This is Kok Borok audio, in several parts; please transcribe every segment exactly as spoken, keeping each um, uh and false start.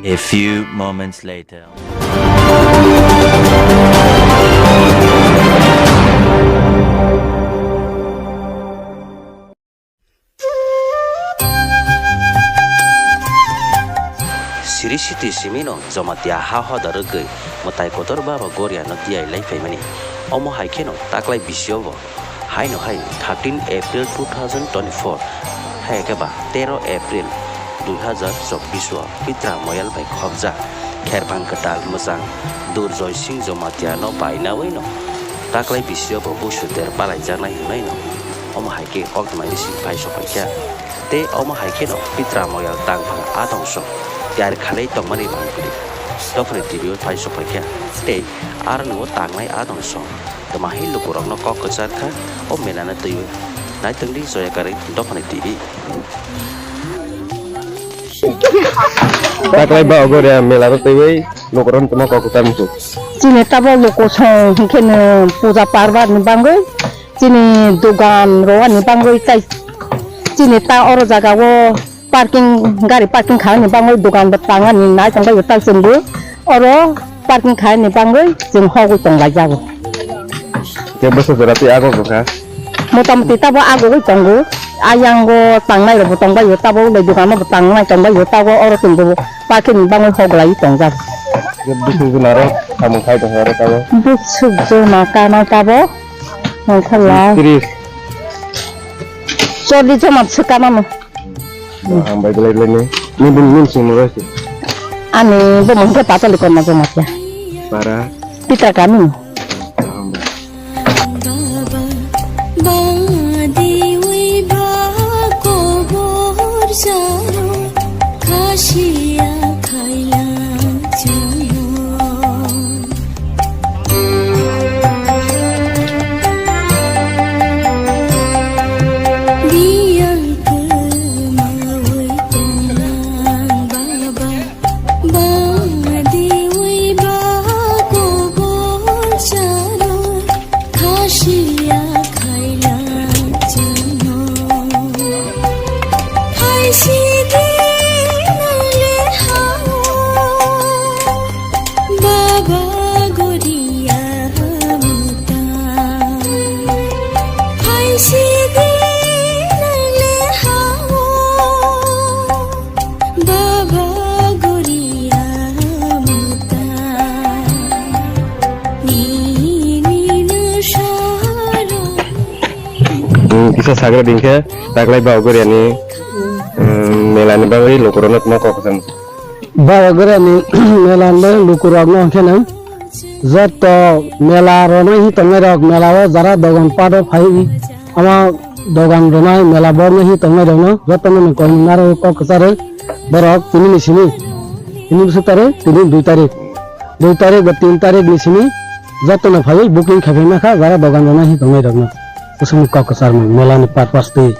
A few moments later. Siri siti simino Jamatia ha hoda rwgwi mwtai kotor Baba Goriano tiyai lai phaimani. Omo hai kheno taklai bisio bo haino hai thirteen April two thousand twenty-four, hai khe ba tero April dui hazar chobbish o Pitra Moyal bai khopjak kherphang kwtal mwchang Durjoy Singh Jamatia no painawi no taklai bisio bo busu ter palaijaknai hwnwi no omo hai khe koktwmani bising phai sokphaikha. Tei omo hai kheno Pitra Moyal tangphang adongso tiyar khalai tongmani bangkuli dophani T V o phai sokphaikha. Tei aroni o tangnai adongso twmahi lukurokno kok kwchar kha o melano twiwi. Naitwngdi Joyakarwi dophani T V. Taklai ba ogoria mela rw twiwi lukurokno tamo kok kwchar muchung. Chini tabo lukusong hinkhe no puja parbar ni bangwi chini dogan rwani bangwi tai chini ta oro jaga o parking gari parking khaini bangwi dogan bo tangani nai tongbai tai chwngbo oro parking khaini bangwi chwng hogwi tonglaijagw. Khe bwswk jora twi ago bwkha? Motamoti tabo agogwi tongo. Ayango tangnai rokbo tongbaio, tabo ulai dogano bo tangnai tongbaio, tabo oro tongbo parking ni bangwi hoglai tongjak. Khe bwswk jona aro samung khai tongkha aro tabo? Bwswk jona kanai tabo mangkhala. Tris. Chordi jona swkanano. Hambai belai belai ni. Ni bini nini sing mo rasi. Ani bo mangkha patali koma jona kya. Para. Pitra kami. Hambai. Baba, badi wi ba kobor jaro, khasiya khaila jaro. Biyang kwmawi tonglang baba. Bangdiwi ba kobor charo khasiya khaila chano. Hai sidi nang le hao, Baba Goriya muta. Hai sidi nang le hao, Baba Goriya muta, nini no saro. Hmm, kisa sagra dingkhe, taklai Baba Goriani, hmm, melani bagwi lukurokno tamo kok kwcham. Baba Goriani melani bagwi lukurokno hwnkhe no, joto mela rwnai hi tongnai rok, mela o jara dogan pato phai, ama dogan rwnai mela bornai hi tongnai rokno jotono ni kok naro kok kwcharwi borok tini ni simi, tini bwswk tarik, tini dui tarik, dui tarik ba tin tarik ni simi jotono phaiwi booking khaiphaima kha jara dogan rwnai hi tongnai rokno. Bwswkni kok kwcharmung mela ni purpose twi.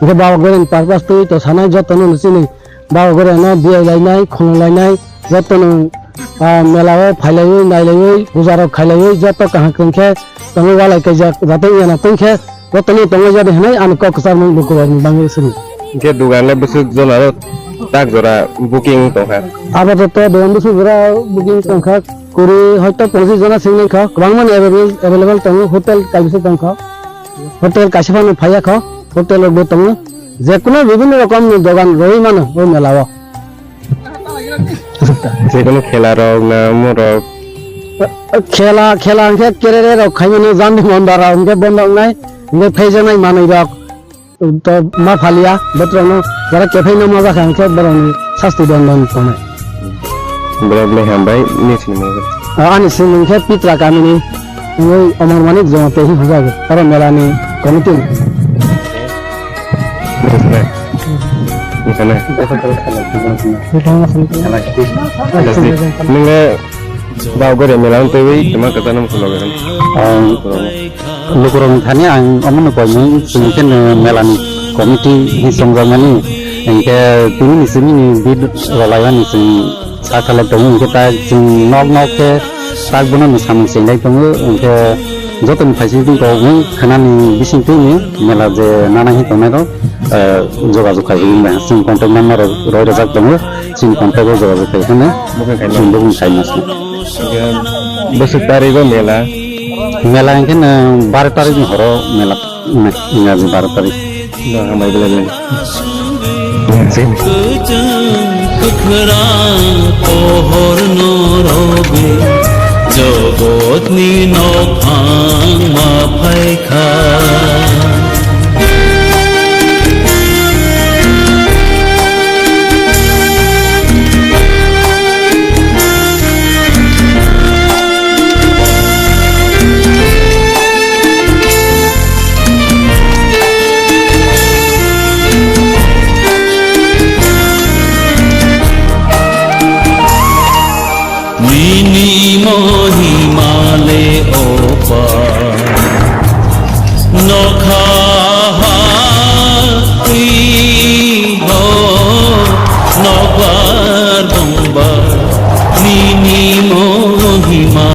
Hwnkhe Baba Goriani purpose twi to sanai jotono ni chini Baba Goriano biyai lainai, khulum lainai, jotono, ah, mela o phai laiwi, nai laiwi, puja rok khai laiwi, joto kaham kwrwng khe tongwi walai kaijak, jate wngya na tong khe jotono tongwi jadi hinwi ani kok kwcharmung lukurokni bagwi sini. Hwnkhe dogan le bwswk jona ro tak jora booking tongkha? Apatot dogan bwswk jora booking tongkha, kuri hoito ponchis jona sing nangkha, kwbangma ni available, available tongo, hotel kaisa tongkha, hotel kaisa phano phaiya kho, hotel rok bo tongo. Jekunu bibhinno rokomni dogan rwi mano o mela o. Jekunu khela rok na omo rok? Khela, khela hwnkhe kerere rok khaimano jandi monda rok hwnkhe bondo wngnai, hwnkhe phaijaknai manwi rok to ma phaliya, botrokno jara kephaino ma jakha hwnkhe borokni sasti don don tongnai. Belai belai hambai, nini sinimung khe? O, ani sinimung khe Pitra kamini, wngwi Omor Manik Jamatia hwnwi hwnjago, oro melani committee ni. Nini sinimung? Nini sinimung? Nini sinimung? Nungre Baba Goriani mela wng twiwi twma kwchangma khulogwi rw. Ang lukurokni thani ang omono koimung chwng khe melani committee hinwi chongjakmani, hinkhe tini ni simi ni bid rwlaimani chwng sakhalai tongo, hinkhe ta chwng nok nok khe tak bono no samung chenglai tongo, hinkhe jotoni phaising tong kok wng khanani bisingtwi ni mela je nana hi tongnai rok. eh, jogajog khai hwnwi bai chini contact number rok roi rwjak tongo, chini contact o jogajog khai hwnwi booking khai mano. Booking khai mano. Bwswk tarigo mela? Mela hwnkhe, eh, baro tarikni horo mela, me-, Ingraji baro tarik. No, hambai belai belai. Kwchwng kwkhwra pohor no robe, jogotni nokphang ma phaikha. Nini mohima le opa nokha twi ho nokbar dongba.